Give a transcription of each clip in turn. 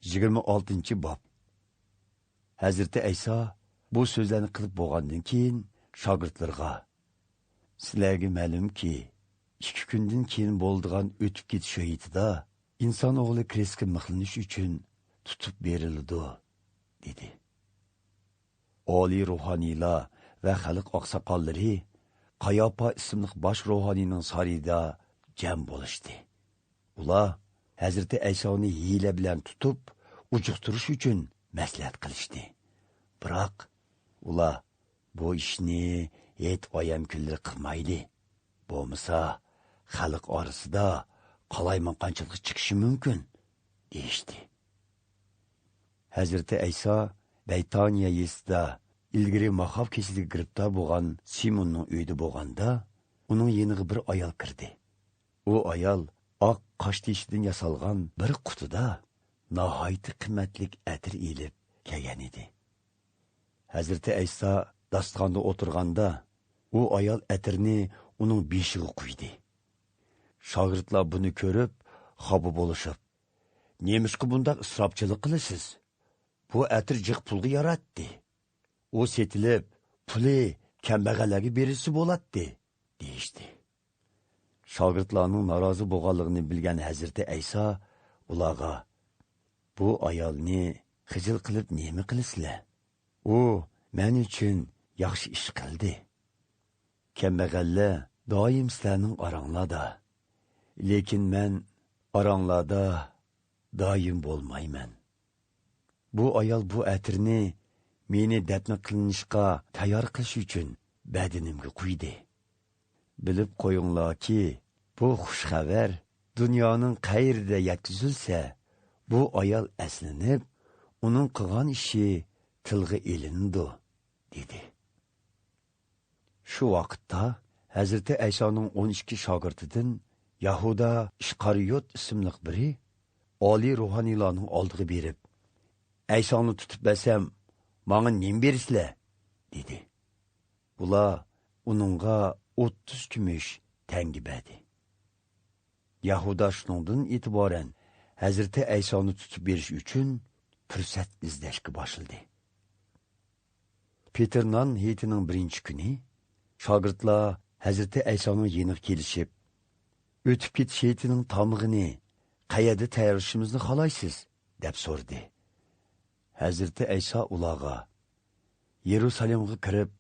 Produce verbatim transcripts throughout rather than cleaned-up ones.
يىگىرمە ئالتىنچى باب. ھەزرىتى ئەيسا بۇ سۆزلەرنى قىلىپ بولغاندىن كېيىن شاگىرتلىرىغا، سىلەرگە مەلۇمكى، ئىككى كۈندىن كېيىن بولىدىغان ئۆتۈپ كېتىش ھېيتىدا ئىنسان ئوغلى كرېستكە مىخلىنىش ئۈچۈن تۇتۇپ بېرىلىدۇ، دېدى. ئالىي روھانىيلار ۋە خەلق ئاقساقاللىرى قاياپا ئىسىملىق باش روھانىينىڭ سارىيىدا جەم بولۇشتى. ئۇلار ھەزرىتى ئەيسانى ھىيلە بىلەن تۇتۇپ ئۇجۇقتۇرۇش ئۈچۈن مەسلىھەت قىلىشتى. بىراق ئۇلار، بۇ ئىشنى ھېيت ئايەم كۈنلىرى قىلمايلى، بولمىسا خەلق ئارىسىدا قالايمىقانچىلىق چىقىشى مۇمكىن، دېيىشتى. ھەزرىتى ئەيسا بەيتانىيە يېزىسىدا ئىلگىرى ماخاف كېسىلىگە گىرىپتار بولغان سىموننىڭ ئۆيىدە بولغاندا، ئۇنىڭ يېنىغا بىر ئايال كىردى. ئۇ ئايال ئاق قاشتېشىدىن ياسالغان بىر قۇتىدا ناھايىتى قىممەتلىك ئەتىر ئېلىپ كەلگەن ئىدى. ھەزرىتى ئەيسا داستىخاندا ئولتۇرغاندا، ئۇ ئايال ئەتىرنى ئۇنىڭ بېشىغا قۇيدى. شاگىرتلار بۇنى كۆرۈپ، خاپا بولۇشۇپ، نېمىشقا بۇنداق ئىسراپچىلىق قىلىسىز؟ بۇ ئەتىر جىق پۇلغا ياراتتى. ئۇ سېتىلىپ، پۇلى كەمبەغەللەرگە بېرىلسە بولاتتى، دېيىشتى. شاگىرتلارنىڭ نارازى بولغانلىقىنى بىلگەن ھەزرىتى ئەيسا ئۇلارغا، بۇ ئايالنى خىجىل قىلىپ نېمە قىلىسىلەر؟ ئۇ مەن ئۈچۈن ياخشى ئىش قىلدى. كەمبەغەللەر دائىم سىلەرنىڭ ئاراڭلاردا، لېكىن مەن ئاراڭلاردا دائىم بولمايمەن. بۇ ئايال بۇ ئەتىرنى مېنى دەپنە قىلىنىشقا تەييار قىلىش ئۈچۈن بەدىنىمگە قۇيدى. بىلىپ قويۇڭلاركى، بۇ خۇش خەۋەر دۇنيانىڭ قەيىرىدە يەتكۈزۈلسە، بۇ ئايال ئەسلىنىپ، ئۇنىڭ قىلغان ئىشى تىلغا ئېلىنىدۇ، دېدى. شۇ ۋاقىتتا ھەزرىتى ئەيسانىڭ ئون ئىككى شاگىرتىدىن يەھۇدا ئىسقارىيوت ئىسىملىق بىرى ئالىي روھانىيلارنىڭ ئالدىغا بېرىپ، ئەيسانى تۇتۇپ بەرسەم، ماڭا نېمە بېرىسىلەر؟ دېدى. ئۇلار ئۇنىڭغا ئوتتۇز كۈمۈش تەڭگە بەردى. يەھۇدا شۇنىڭدىن ئېتىبارەن ھەزرىتى ئەيسانى تۇتۇپ بېرىش ئۈچۈن پۇرسەت ئىزدەشكە باشلىدى. پېتىر نان ھېيتىنىڭ بىرىنچى كۈنى شاگىرتلار ھەزرىتى ئەيسانىڭ يېنىغا كېلىشىپ، ئۆتۈپ كېتىش ھېيتىنىڭ تامىقىنى قەيەردە تەييارلىشىمىزنى خالايسىز؟ دەپ سورىدى. ھەزرىتى ئەيسا ئۇلارغا، يېرۇسالېمغا كىرىپ،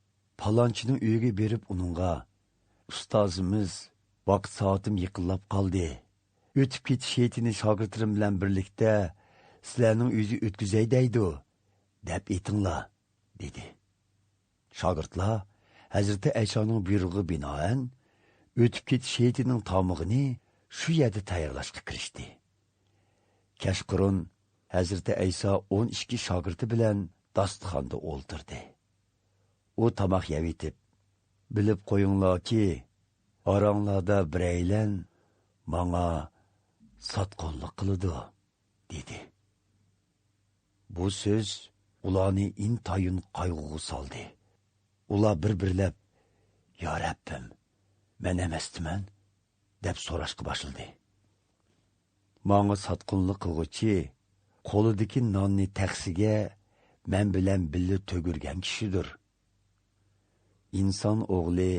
پالانچىنىڭ ئۆيىگە بېرىپ ئۇنىڭغا، ئۇستازىمىز، ۋاقىت سائىتىم يېقىنلاپ قالدى. ئۆتۈپ كېتىش ھېيتىنى شاگىرتلىرىم بىلەن بىرلىكتە سىلەرنىڭ ئۆيىگە ئۆتكۈزەي دەيدۇ، دەپ ئېيتىڭلار، دېدى. شاگىرتلار ھەزرىتى ئەيسانىڭ بۇيرۇقىغا بىنائەن، ئۆتۈپ كېتىش ھېيتىنىڭ تامىقىنى شۇ يەردە تەييارلاشقا كىرىشتى. كەچقۇرۇن ھەزرىتى ئەيسا ئون ئىككى شاگىرتى بىلەن داستىخاندا ئولتۇردى. ئۇ تاماق يەۋېتىپ، بىلىپ قويۇڭلاركى، ئاراڭلاردا بىرەيلەن ماڭا ساتقۇنلۇق قىلىدۇ، دېدى. بۇ سۆز ئۇلارنى ئىنتايىن قايغۇغا سالدى. ئۇلار بىر-بىرلەپ، يا رەببىم، مەن ئەمەستىمەن؟ دەپ سوراشقا باشلىدى. ماڭا ساتقۇنلۇق قىلغۇچى قولىدىكى ناننى تەخسىگە مەن بىلەن بىللە تۈگۈرگەن كىشىدۇر. ئىنسان ئوغلى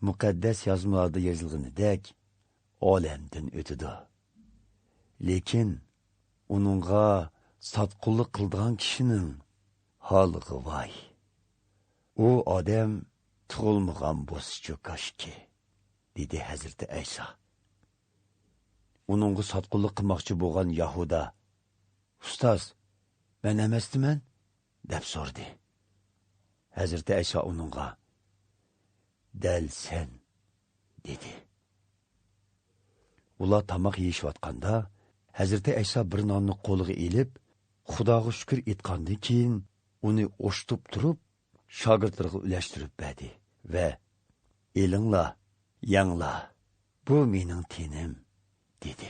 مۇقەددەس يازمىلاردا يېزىلغىنىدەك ئالەمدىن ئۆتىدۇ. لېكىن ئۇنىڭغا ساتقۇنلۇق قىلىدىغان كىشىنىڭ ھالىغا ۋاي! ئۇ ئادەم تۇغۇلمىغان بولسىچۇ كاشكى، دېدى ھەزرىتى ئەيسا. ئۇنىڭغا ساتقۇنلۇق قىلماقچى بولغان يەھۇدا، ئۇستاز، مەن ئەمەستىمەن؟ دەپ سورىدى. ھەزرىتى ئەيسا ئۇنىڭغا، دەل سەن، دېدى. ئۇلار تاماق يېيىشىۋاتقاندا، ھەزرىتى ئەيسا بىر ناننى قولىغا ئېلىپ، خۇداغا شۈكۈر ئېيتقاندىن كېيىن، ئۇنى ئوشتۇپ تۇرۇپ، شاگىرتلىرىغا ئۈلەشتۈرۈپ بەردى ۋە، ئېلىڭلار، يەڭلار، بۇ مېنىڭ تېنىم، دېدى.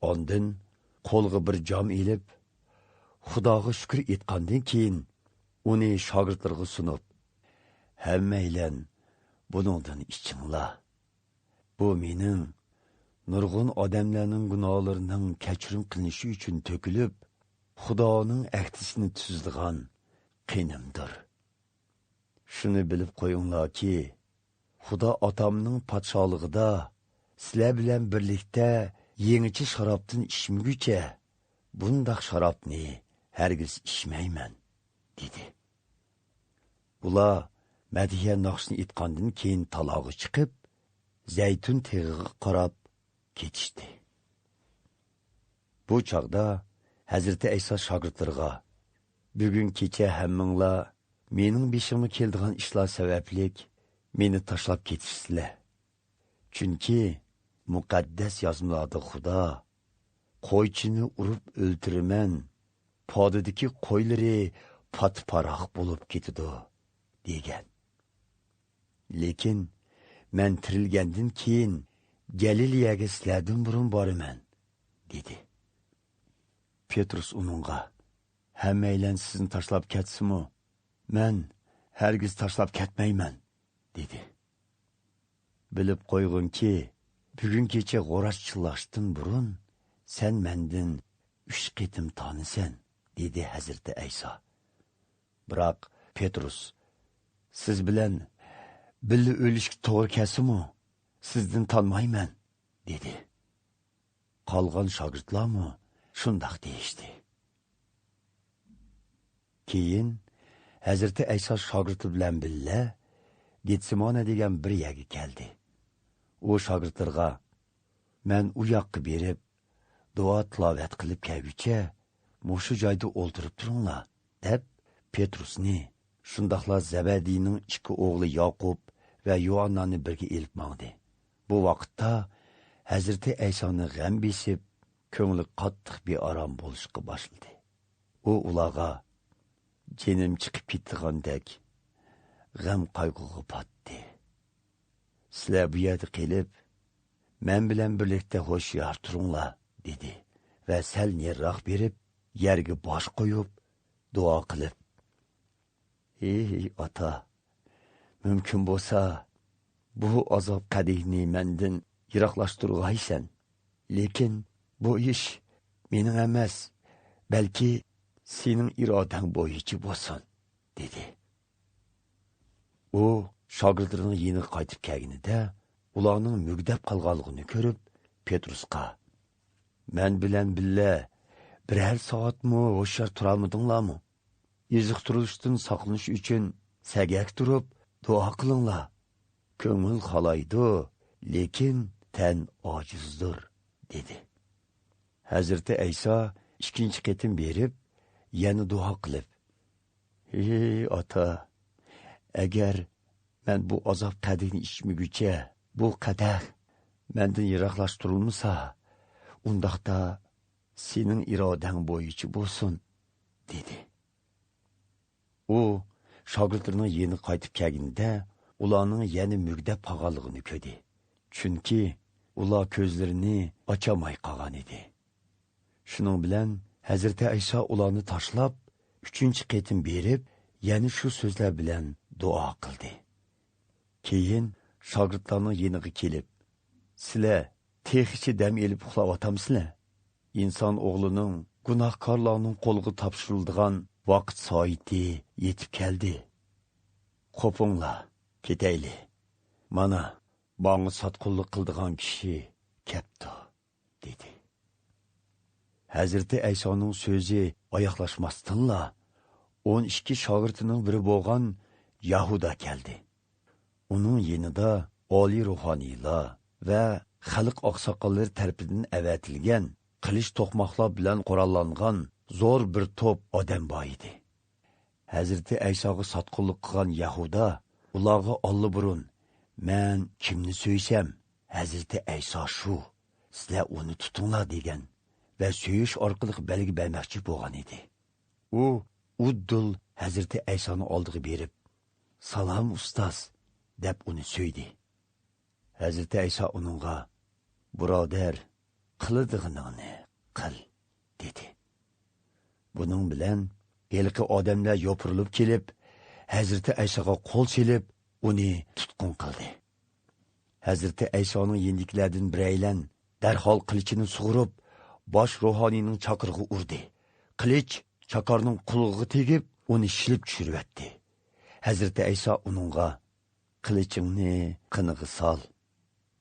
ئاندىن قولىغا بىر جام ئېلىپ، خۇداغا شۈكۈر ئېيتقاندىن كېيىن، ئۇنى شاگىرتلىرىغا سۇنۇپ، ھەممەيلەن بۇنىڭدىن ئىچىڭلار. بۇ مېنىڭ نۇرغۇن ئادەملەرنىڭ گۇناھلىرىنىڭ كەچۈرۈم قىلىنىشى ئۈچۈن تۆكۈلۈپ، خۇدانىڭ ئەھدىسىنى تۈزىدىغان قېنىمدۇر. شۇنى بىلىپ قويۇڭلاركى، خۇدا ئاتامنىڭ پادىشاھلىقىدا سىلەر بىلەن بىرلىكتە يېڭىچە شارابتىن ئىچمىگۈچە، بۇنداق شارابنى ھەرگىز ئىچمەيمەن، دېدى. ئۇلار مەدھىيە ناخشىنى ئېيتقاندىن كېيىن تالاغا چىقىپ، زەيتۇن تېغىغا قاراپ كېتىشتى. بۇ چاغدا ھەزرىتى ئەيسا شاگىرتلىرىغا، بۈگۈن كېچە ھەممىڭلار مېنىڭ بېشىمغا كېلىدىغان ئىشلار سەۋەبلىك مېنى تاشلاپ كېتىپسىلەر. چۈنكى مۇقەددەس يازمىلاردا خۇدا، قويچىنى ئۇرۇپ ئۆلتۈرىمەن، پادىدىكى قويلىرى پات-پاراق بولۇپ كېتىدۇ، دېگەن. لېكىن مەن تىرىلگەندىن كېيىن گەلىلىيەگە سىلەردىن بۇرۇن بارىمەن، دېدى. پېترۇس ئۇنىڭغا، ھەممەيلەن سىزنى تاشلاپ كەتسىمۇ، مەن ھەرگىز تاشلاپ كەتمەيمەن، دېدى. بىلىپ قويغىنكى، بۈگۈن كېچە غوراش چىللاشتىن بۇرۇن سەن مەندىن ئۈچ قېتىم تانىسەن، دېدى ھەزرىتى ئەيسا. بىراق پېترۇس، سىز بىلەن بىللە ئۆلۈشكە توغرا كەلسىمۇ، سىزدىن تانمايمەن، دېدى. قالغان شاگىرتلارمۇ شۇنداق دېيىشتى. كېيىن ھەزرىتى ئەيسا شاگىرتى بىلەن بىللە گېتسېمانە دېگەن بىر يەرگە كەلدى. ئۇ شاگىرتلىرىغا، مەن ئۇ ياققا بېرىپ، دۇئا تىلاۋەت قىلىپ كەلگۈچە، مۇشۇ جايدا ئولتۇرۇپ تۇرۇڭلار، دەپ، پېترۇسنى، شۇنداقلا زەبەدىينىڭ ئىككى ئوغلى ياقۇپ ۋە يوئاننانى بىرگە ئېلىپ ماڭدى. بۇ ۋاقىتتا ھەزرىتى ئەيسانى غەم بېسىپ، كۆڭلى قاتتىق بىئارام بولۇشقا باشلىدى. ئۇ ئۇلارغا، جېنىم چىقىپ كېتىدىغاندەك غەم-قايغۇغا پاتتى. سىلەر بۇ يەردە قېلىپ، مەن بىلەن بىرلىكتە ھوشيار تۇرۇڭلار، دېدى ۋە سەل نېرىراق بېرىپ، يەرگە باش قويۇپ، دۇئا قىلىپ، ئى ئاتا، مۇمكىن بولسا، بۇ ئازاب قەدىھىنى مەندىن يىراقلاشتۇرغايسەن. لېكىن بۇ ئىش مېنىڭ ئەمەس، بەلكى سېنىڭ ئىرادەڭ بويىچە بولسۇن، دېدى. ئۇ شاگىرتلىرىنىڭ يېنىغا قايتىپ كەلگىنىدە، ئۇلارنىڭ مۈگدەپ قالغانلىقىنى كۆرۈپ، پېترۇسقا، مەن بىلەن بىللە بىرەر سائەتمۇ ھوشيار تۇرالمىدىڭلارمۇ؟ ئېزىقتۇرۇلۇشتىن ساقلىنىش ئۈچۈن سەگەك تۇرۇپ دۇئا قىلىڭلار. كۆڭۈل خالايدۇ، لېكىن تەن ئاجىزدۇر، دېدى. ھەزرىتى ئەيسا ئىككىنچى قېتىم بېرىپ، يەنە دۇئا قىلىپ، ھى ئاتا، ئەگەر مەن بۇ ئازاب قەدىھىنى ئىچمىگۈچە بۇ قەدەھ مەندىن يىراقلاشتۇرۇلمىسا، ئۇنداقتا سېنىڭ ئىرادەڭ بويىچە بولسۇن، دېدى. ئۇ شاگىرتلىرىنىڭ يېنىغا قايتىپ كەلگىنىدە، ئۇلارنىڭ يەنە مۈگدەپ قالغانلىقىنى كۆردى. چۈنكى ئۇلار كۆزلىرىنى ئاچالماي قالغان ئىدى. شۇنىڭ بىلەن ھەزرىتى ئەيسا ئۇلارنى تاشلاپ، ئۈچىنچى قېتىم بېرىپ، يەنە شۇ سۆزلەر بىلەن دۇئا قىلدى. كېيىن شاگىرتلارنىڭ يېنىغا كېلىپ، سىلەر تېخىچە دەم ئېلىپ ئۇخلاۋاتامسىلەر؟ ئىنسان ئوغلىنىڭ گۇناھكارلارنىڭ قولىغا تاپشۇرۇلىدىغان ۋاقىت سائىتى يېتىپ كەلدى. قوپۇڭلار، كېتەيلى. مانا، ماڭا ساتقۇنلۇق قىلىدىغان كىشى كەپتۇ، دېدى. ھەزرىتى ئەيسانىڭ سۆزى ئاياغلاشماستىنلا، ئون ئىككى شاگىرتىنىڭ بىرى بولغان يەھۇدا كەلدى. ئۇنىڭ يېنىدا ئالىي روھانىيلار ۋە خەلق ئاقساقاللىرى تەرىپىدىن ئەۋەتىلگەن قىلىچ توقماقلار بىلەن قوراللانغان زور بىر توپ ئادەم بار ئىدى. ھەزرىتى ئەيساغا ساتقۇنلۇق قىلغان يەھۇدا ئۇلارغا ئاللىبۇرۇن، مەن كىمنى سۆيسەم، ھەزرىتى ئەيسا شۇ، سىلەر ئۇنى تۇتۇڭلار دېگەن ۋە سۆيۈش ئارقىلىق بەلگە بەرمەكچى بولغان ئىدى. ئۇ ئۇددۇل ھەزرىتى ئەيسانىڭ ئالدىغا بېرىپ، سالام ئۇستاز، دەپ ئۇنى سۆيدى. ھەزرىتى ئەيسا ئۇنىڭغا، بۇرادەر، قىلىدىغىنىڭنى قىل، دېدى. بۇنىڭ بىلەن ھېلىقى ئادەملەر يوپۇرۇلۇپ كېلىپ، ھەزرىتى ئەيساغا قول سېلىپ، ئۇنى تۇتقۇن قىلدى. ھەزرىتى ئەيسانىڭ يېنىدىكىلەردىن بىرەيلەن، دەرھال قىلىچىنى سۇغۇرۇپ، باش روھانىينىڭ چاكىرىغا ئۇردى. قىلىچ چاكارنىڭ قۇلىقىغا تېگىپ، ئۇنى شىلىپ چۈشۈرۈۋەتتى. ھەزرىتى ئەيسا ئۇنىڭغا، «قىلىچىڭنى قېنىغا سال.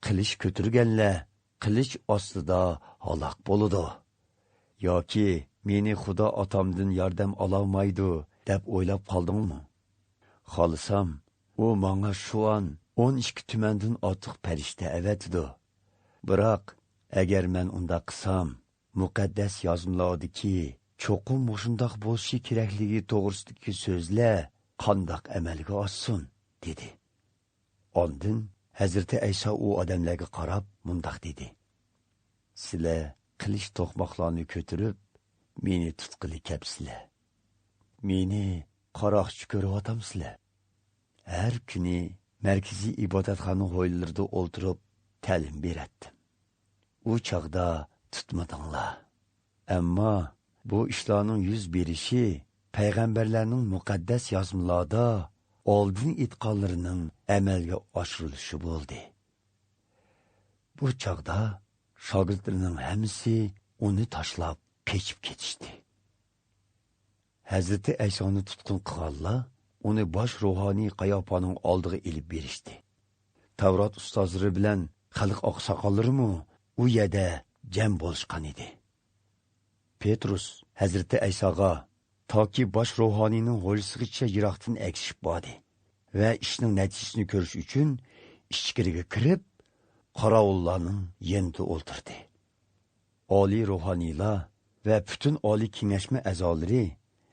قىلىچ كۆتۈرگەنلەر قىلىچ ئاستىدا ھالاك بولىدۇ. ياكى مېنى خۇدا ئاتامدىن ياردەم ئالالمايدۇ دەپ ئويلاپ قالدىڭمۇ؟ خالىسام، ئۇ ماڭا شۇ ئان ئون ئىككى تۈمەندىن ئارتۇق پەرىشتە ئەۋەتىدۇ. بىراق، ئەگەر مەن ئۇنداق قىلسام، مۇقەددەس يازمىلاردىكى چوقۇم مۇشۇنداق بولۇشى كېرەكلىكى توغرىسىدىكى سۆزلەر قانداق ئەمەلگە ئاشسۇن؟» دېدى. ئاندىن ھەزرىتى ئەيسا ئۇ ئادەملەرگە قاراپ مۇنداق دېدى: «سىلەر قىلىچ توقماقلارنى كۆتۈرۈپ، مېنى تۇتقىلى كەپسىلەر. مېنى قاراقچى كۆرۈۋاتامسىلەر؟ ھەر كۈنى مەركىزىي ئىبادەتخانا ھويلىلىرىدا ئولتۇرۇپ تەلىم بېرەتتىم. ئۇ چاغدا تۇتمىدىڭلار. ئەمما بۇ ئىشلارنىڭ يۈز بېرىشى پەيغەمبەرلەرنىڭ مۇقەددەس يازمىلاردا ئالدىن ئېيتقانلىرىنىڭ ئەمەلگە ئاشۇرۇلۇشى بولدى.» بۇ چاغدا شاگىرتلىرىنىڭ ھەممىسى ئۇنى تاشلاپ قېچىپ كېتىشتى. ھەزرىتى ئەيسانى تۇتقۇن قىلغانلار ئۇنى باش روھانىي قاياپانىڭ ئالدىغا ئېلىپ بېرىشتى. تەۋرات ئۇستازلىرى بىلەن خەلق ئاقساقاللىرىمۇ ئۇ يەردە جەم بولۇشقان ئىدى. پېترۇس ھەزرىتى ئەيساغا تاكى باش روھانىينىڭ ھويلىسىغىچە يىراقتىن ئەگىشىپ باردى ۋە ئىشنىڭ نەتىجىسىنى كۆرۈش ئۈچۈن ئىچكىرىگە كىرىپ، قاراۋۇللارنىڭ يېنىدا ئولتۇردى. ئالىي روھانىيلار ۋە پۈتۈن ئالىي كېڭەشمە ئەزالىرى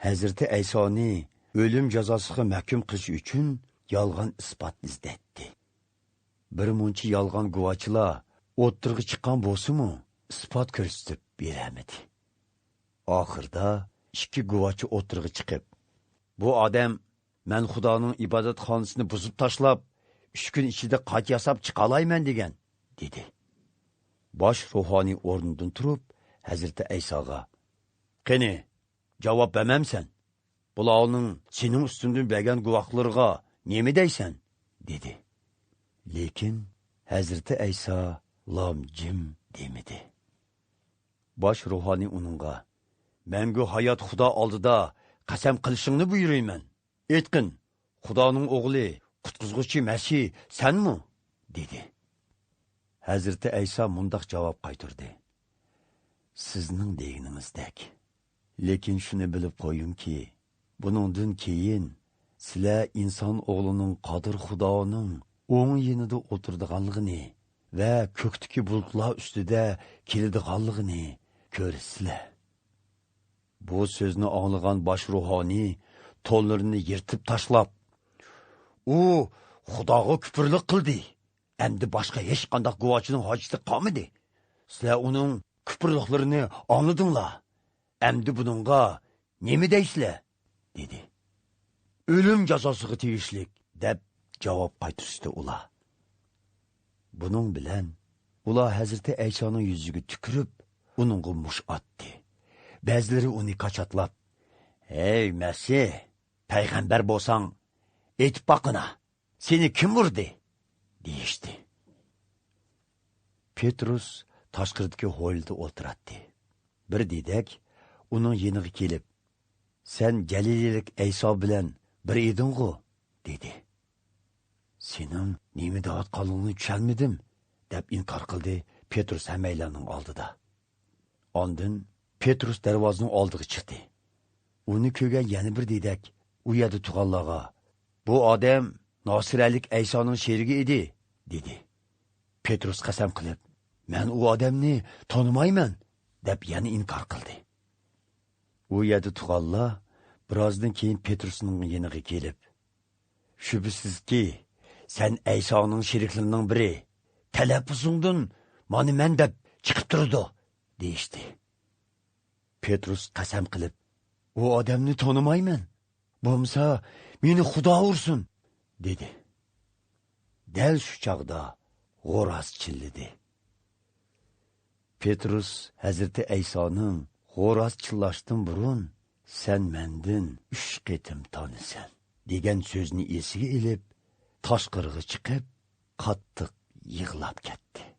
ھەزرىتى ئەيسانى ئۆلۈم جازاسىغا مەھكۇم قىلىش ئۈچۈن يالغان ئىسپات ئىزدەيتتى. بىر مۇنچە يالغان گۇۋاچىلار ئوتتۇرىغا چىققان بولسىمۇ، ئىسپات كۆرسىتىپ بېرەلمىدى. ئاخىرىدا ئىككى گۇۋاچى ئوتتۇرىغا چىقىپ، «بۇ ئادەم، مەن خۇدانىڭ ئىبادەتخانىسىنى بۇزۇپ تاشلاپ، ئۈچ كۈن ئىچىدە قايتا ياساپ چىقالايمەن دېگەن» دېدى. باش روھانىي ئورنىدىن تۇرۇپ، ھەزرىتى ئەيساغا، «قېنى، جاۋاب بەرمەمسەن؟ بۇلارنىڭ سېنىڭ ئۈستۈڭدىن بەرگەن گۇۋاھلىرىغا نېمە دەيسەن؟» دېدى. لېكىن ھەزرىتى ئەيسا لام-جىم دېمىدى. باش روھانىي ئۇنىڭغا، «مەڭگۈ ھايات خۇدا ئالدىدا قەسەم قىلىشىڭنى بۇيرۇيمەن. ئېيتقىن، خۇدانىڭ ئوغلى، قۇتقۇزغۇچى مەسىھ سەنمۇ؟» دېدى. ھەزرىتى ئەيسا مۇنداق جاۋاب قايتۇردى: «سىزنىڭ دېگىنىڭىزدەك. لېكىن شۇنى بىلىپ قويۇڭكى، بۇنىڭدىن كېيىن سىلەر ئىنسان ئوغلىنىڭ قادىر خۇدانىڭ ئوڭ يېنىدا ئولتۇرىدىغانلىقىنى ۋە كۆكتىكى بۇلۇتلار ئۈستىدە كېلىدىغانلىقىنى كۆرىسىلەر.» بۇ سۆزنى ئاڭلىغان باش روھانىي تونلىرىنى يىرتىپ تاشلاپ، «ئۇ خۇداغا كۇپۇرلۇق قىلدى. ئەمدى باشقا ھېچقانداق گۇۋاچىنىڭ ھاجىتى قالمىدى. سىلەر ئۇنىڭ كۇپۇرلۇقلىرىنى ئاڭلىدىڭلار. ئەمدى بۇنىڭغا نېمە دەيسىلەر؟» دېدى. «ئۆلۈم جازاسىغا تېگىشلىك» دەپ جاۋاب قايتۇرۇشتى ئۇلار. بۇنىڭ بىلەن ئۇلار ھەزرىتى ئەيسانىڭ يۈزىگە تۈكۈرۈپ، ئۇنىڭغا مۇش ئاتتى. بەزىلىرى ئۇنى كاچاتلاپ، «ھەي مەسىھ، پەيغەمبەر بولساڭ، ئېيتىپ باققىنا، سېنى كىم ئۇردى؟» دېيىشتى. پېترۇس تاشقىرىدىكى ھويلىدا ئولتۇراتتى. بىر دېدەك ئۇنىڭ يېنىغا كېلىپ، «سەن جەلىلىيلىك ئەيسا بىلەن بىر ئىدىڭغۇ؟» دېدى. «سېنىڭ نېمە دەۋاتقانلىقىڭنى چۈشەنمىدىم» دەپ ئىنكار قىلدى پېترۇس ھەممەيلەننىڭ ئالدىدا. ئاندىن پېترۇس دەرۋازىنىڭ ئالدىغا چىقتى. ئۇنى كۆرگەن يەنە بىر دېدەك ئۇ يەردە تۇرغانلارغا، «بۇ ئادەم ناسىرەلىك ئەيسانىڭ شېرىكى ئىدى» دېدى. پېترۇس قەسەم قىلىپ، «مەن ئۇ ئادەمنى تونۇمايمەن» دەپ يەنە ئىنكار قىلدى. ئۇ يەردە تۇرغانلار بىرازدىن كېيىن پېترۇسنىڭ يېنىغا كېلىپ، «شۈبھىسىزكى، سەن ئەيسانىڭ شېرىكلىرىنىڭ بىرى، تەلەپپۇزۇڭدىن مانا مەن دەپ چىقىپ تۇرىدۇ» دېيىشتى. پېترۇس قەسەم قىلىپ، «ئۇ ئادەمنى تونۇمايمەن، بولمىسا مېنى خۇدا ئۇرسۇن» دېدى. دەل شۇ چاغدا غوراز چىللىدى. پېترۇس ھەزرىتى ئەيسانىڭ «غوراز چىللاشتىن بۇرۇن سەن مەندىن ئۈچ قېتىم تانىسەن» دېگەن سۆزنى ئېسىگە ئېلىپ، تاشقىرىغا چىقىپ، قاتتىق يىغلاپ كەتتى.